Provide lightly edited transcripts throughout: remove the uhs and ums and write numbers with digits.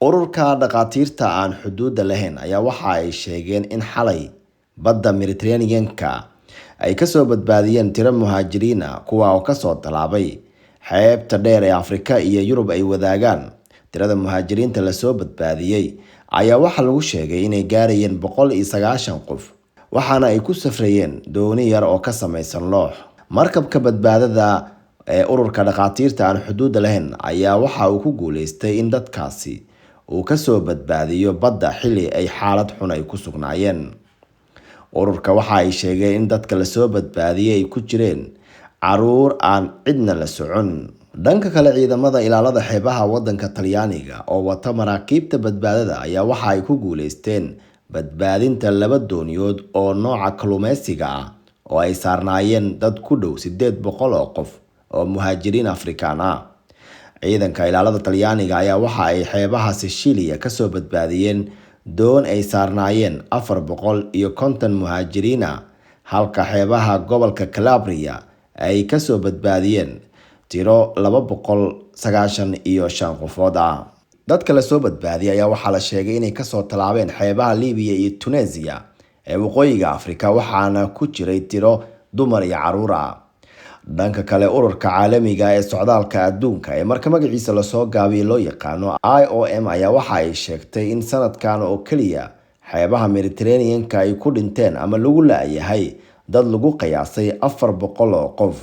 Ururka Dhakhaatiirta Aan Xuduudda Lahayn ayaa waxa ay sheegeen in xalay badda Mediterranean-ka ay kasoo badbaadiyeen tiro muhaajiriin ah, kuwa oo kasoo tallaabay xeebta dheer ee Afrika iyo Yurub ay wadaagaan. Tirada muhaajiriinta lasoo badbaadiyey ayaa waxaa lagu sheegay inay gaarayeen 190 qof, waxaana ay ku safrayeen dooni yar oo ka samaysan loox. Markabka badbaadada ee Ururka Dhakhaatiirta Aan Xuduudda Lahayn ayaa waxa uu ku guuleystay in dadkaasi uu kasoo badbaadiyo badda xilli ay xaalad xun ay ku sugnaayeen. Ururka waxa ay sheegeen in dadka lasoo badbaadiyey ay ku jireen caruur aan cidna la socon. Dhanka kale, ciidamada ilaalada xeebaha wadanka Talyaaniga oo wata maraakiibta badbaadada ayaa waxa ay ku guuleysteen badbaadinta laba dooniyood oo nooca kalluumeysiga ah oo ay saarnaayeen dad ku dhow 800 oo qof oo muhaajiriin Afrikaan ah. Ciidanka ilaalada Talyaaniga ayaa waxa ay xeebaha Sicilia kasoo badbaadiyeen doon ay saarnaayeen 450 muhaajiriin ah, halka xeebaha gobolka Calabria ay kasoo badbaadiyeen tiro 295 qofood ah. Dadka lasoo badbaadiyay ayaa waxaa la sheegay inay kasoo tallaabeen xeebaha Libiya iyo Tunisia ee waqooyiga Afrika, waxaana ku jiray tiro dumar iyo caruur ah. Dhanka kale, Ururka Caalamiga ee Socdaalka Adduunka ee marka magaciisa lasoo gaabiyo loo yaqaano IOM ayaa waxa ay sheegtay in sanadkan oo keliya xeebaha Mediterranean-ka ay ku dhinteen ama lagu la'yahay dad lagu qiyaasay 400 oo qof.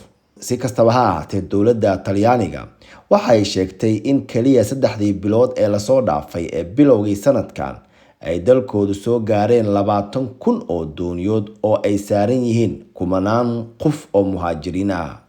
Si kastaba ha ahaatee, dowladda Talyaaniga waxa ay sheegtay in keliya 3dii bilood ee lasoo dhaafay ee bilowgii sanadkan ay dalkoodu soo gaareen 20,000 oo dooniyood oo ay saaran yihiin kumanaan qof oo muhaajiriin ah.